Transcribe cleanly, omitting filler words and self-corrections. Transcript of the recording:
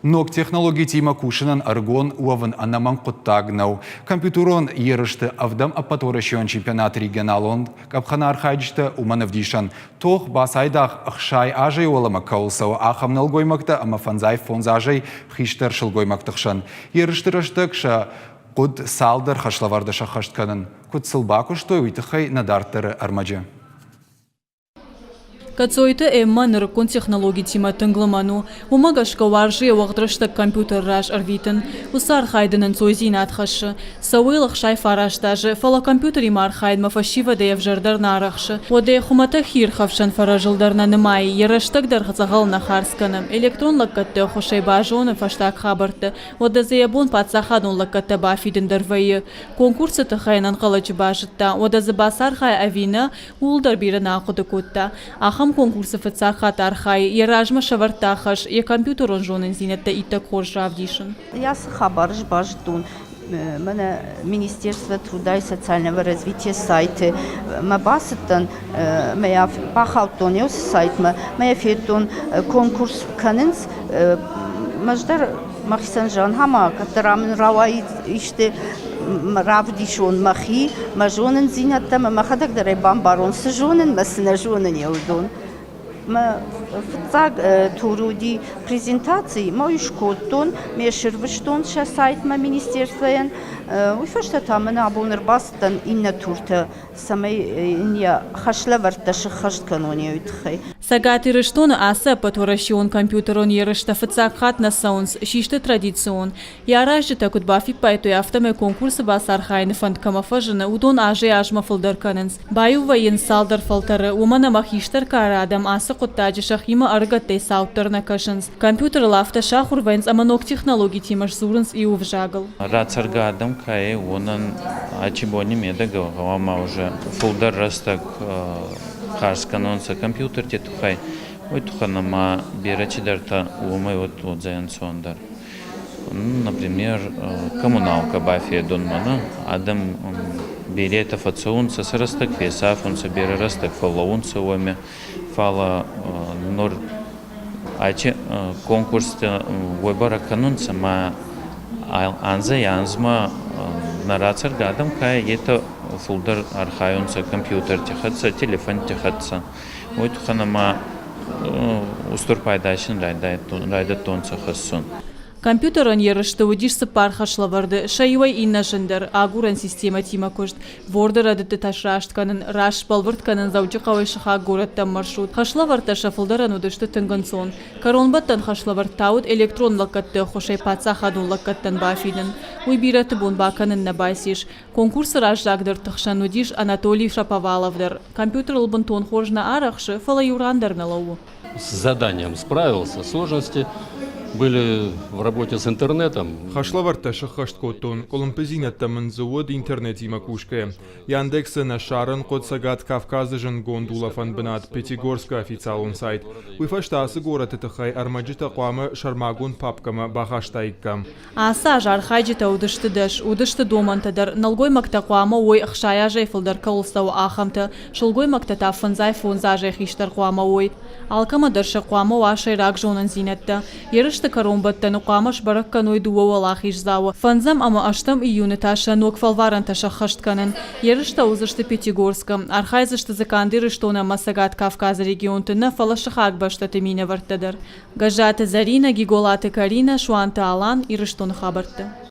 Ног технологитимӕ кусынӕн ӕрыгон уӕвын ӕнӕмӕнг хъуыддаг нӕу. Компьютерон ерысты ӕвдӕм ӕппӕтуӕрӕсеон чемпионаты регионалон къӕпхӕны архайджытӕ уымӕн ӕвдисӕн. Тох бацайдагъ 60 азӕй уӕлӕмӕ кӕуыл цӕуы, ахӕм нӕлгоймӕгтӕ ӕмӕ 55 азӕй хистӕр сылгоймӕгты хсӕн. Ерысты рӕстӕг сӕ хъуыд цалдӕр хӕслӕвӕрды сӕххӕст кӕнын. Куыд сыл бакуыстой, уый тыххӕй нӕ дарддӕры ӕрмӕджы. Коцойты Эммӕ нырыккон технологитимӕ тынг лымӕн у. Уымӕ гӕсгӕ уарзы йӕ уӕгъд рӕстӕг компьютеры раз ӕрвитын. Уыцы архайд ын ӕнцойдзинад хӕссы. Цӕуы йыл 69 азы, фӕлӕ компьютеримӕ архайынмӕ фӕсивӕдӕй ӕвзӕрдӕр нӕ арӕхсы. Уӕдӕ йӕ хуымӕтӕг хиирхӕфсӕн фӕрӕзыл дӕр нӕ нымайы, йӕ рӕстӕг дӕр дзӕгъӕл нӕ хардз кӕны. Электрон лӕггӕдты ӕххуысӕй базоны фӕстаг хабӕрттӕ, уӕдӕ дзы йӕ бон паддзахадон лӕггӕдтӕ бафидын дӕр вӕййы. Конкурсы тыххӕй ӕнӕнхъӕлӕджы базыдта, уӕдӕ дзы бацархайа ӕви нӕ, ууыл дӕр бирӕ нӕ ахъуыды кодта. Ахӕм конкурсы фыццаг хатт архайы, йӕ размӕ сӕвӕрдта хӕс йӕ компьютерон зонындзинӕдтӕ иттӕг хорз равдисын. Ацы хабар ӕз базыдтон мӕнӕ Министерство труда и социального развития сайты мӕ бацыдтӕн, мӕ бахаудтон еу сайтмӕ, мӕ федтон конкурс кӕнынц, мӕ дӕр мӕхицӕн зӕгъын, ӕма кӕддӕра мын рауайид исты равдисон мӕхи, мӕ зонындзинӕдтӕ ӕмӕ мӕхӕдӕг дӕр ӕй бамбарон, цы зонын мӕ цы нӕ зонын, уыдон. Мӕ фыццаг тур уыди презентаци, мӕ уый скодтон, ме сырвыстон сӕ сайтмӕ министерствойӕн. Уый фӕстӕ та мын абон ӕрбацыдтӕн иннӕ туртӕ цӕмӕй йын йӕ хӕслӕвӕрдтӕ сыххӕст кӕнон уый тыххӕй. Цӕгат Ирыстоны ацы ӕппӕтуӕрӕсеон компьютерон ерыстӕ фыццаг хатт нӕ цӕуынц, систы традицион. Йӕ аразджытӕ куыд бафиппайдтой, афтӕмӕй конкурсы бацархайыны фӕнд кӕмӕ фӕзыны, уыдон азӕй-азмӕ фылдӕр кӕнынц. Баиу вӕййынц цалдӕр фӕлтӕры, уымӕн ӕмӕ хистӕр кары адӕм ацы хъуыддаджы сӕхимӕ ӕрыгӕттӕй цауддӕр нӕ кӕсынц. Компьютерыл афтӕ сахуыр вӕййынц ӕмӕ ног технологитимӕ сдзурынц иу ӕвзагыл. Рацӕргӕ адӕм ка ӕй, уонӕн ачи бони медӕгӕ гъӕуама уже фулдӕр рӕстӕг харз кӕнонцӕ компьютерти туххӕй, уой туххӕн ӕма берӕ цидӕртӕ уомӕй уодзӕй ӕнцондӕр. Например, коммуналкӕ бафедунмӕ нӕ адӕм беретӕ фӕццӕунцӕ, сӕ рӕстӕг фесафунцӕ, берӕ рӕстӕг фӕллӕуунцӕ уоми, фал нур ачи конкурстӕ уой бӕрӕг кӕнунцӕ ма анзӕй-анзмӕ нӕ рацӕргӕ адӕм ка ӕй, етӕ фулдӕр архайунцӕ компьютерти хӕццӕ, телефонти хӕццӕ. Уой туххӕн ӕма устур пайда син райдӕдтонцӕ хӕссун. Компьютерон ерысты уыдис цыппар хӕслӕвӕрды, сӕ иуӕй иннӕ зындӕр агурӕн системӕтимӕ куыст, Word-ы рӕдыдтытӕ сраст кӕнын, раст сбӕлвырд кӕнын Дзӕуджыхъӕуӕй сыхаг горӕттӕм маршрут. Хӕслӕвӕрдтӕ сӕ фылдӕрӕн уыдысты тынг ӕнцон. Кӕронбӕттӕн хӕслӕвӕрд та уыд электрон лӕггӕдты ӕххуысӕй паддзахадон лӕггӕдтӕн бафидын. Уый бирӕты бон бакӕнын нӕ бацис. Конкурсы раззагдӕрты хсӕн уыдис Анатолий Шаповалов дӕр. Компьютерыл бынтон хорз нӕ арӕхсы, фӕлӕ иу ран дӕр нӕ лӕууы. С заданием справился. Сложности были в работе с интернетом. Хӕслӕвӕрдтӕ сӕххӕст кодтон, къуылымпыдзинӕдтӕ мын дзы уыд интернетимӕ кусгӕйӕ. Яндексы нӕ ссарын хъуыд Цӕгат Кавказы зындгонд улӕфӕн бынат Пятигорскы официалон сайт. Уый фӕстӕ ацы горӕты тыххӕй ӕрмӕджытӕ хъуамӕ сӕрмагонд папкӕмӕ бахастаиккам. Ацы аз архайджытӕ уыдысты дӕс, уыдысты домӕнтӕ дӕр, нӕлгоймӕгтӕ хъуамӕ уой 60 азӕй фылдӕр кӕуыл цӕуы, ахӕмтӕ, сылгоймӕгтӕ та фӕндзай фондз азӕй хистӕр хъуамӕ уой. Алкӕмӕ дӕр сӕ хъуамӕ уа сӕйраг зонындзинӕдтӕ. Ерысты кӕронбӕттӕны хъуамӕ сбӕрӕг кӕной дыууӕ уӕлахиздзауы, фӕндзӕм ӕмӕ ӕстӕм июны та сӕ ног фӕлварӕнтӕ сӕххӕст кӕнын. Ерыстӕ уыдзысты Пятигорскы. Архайдзысты дзы канд Ирыстоны ӕмӕ Цӕгат Кавказы регионты нӕ, фӕлӕ сыхаг бӕстӕты минӕвӕрттӕ дӕр. Гӕззаты Зӕринӕ, Гиголаты Каринӕ, Суанты Алан, Ирыстоны хабӕрттӕ.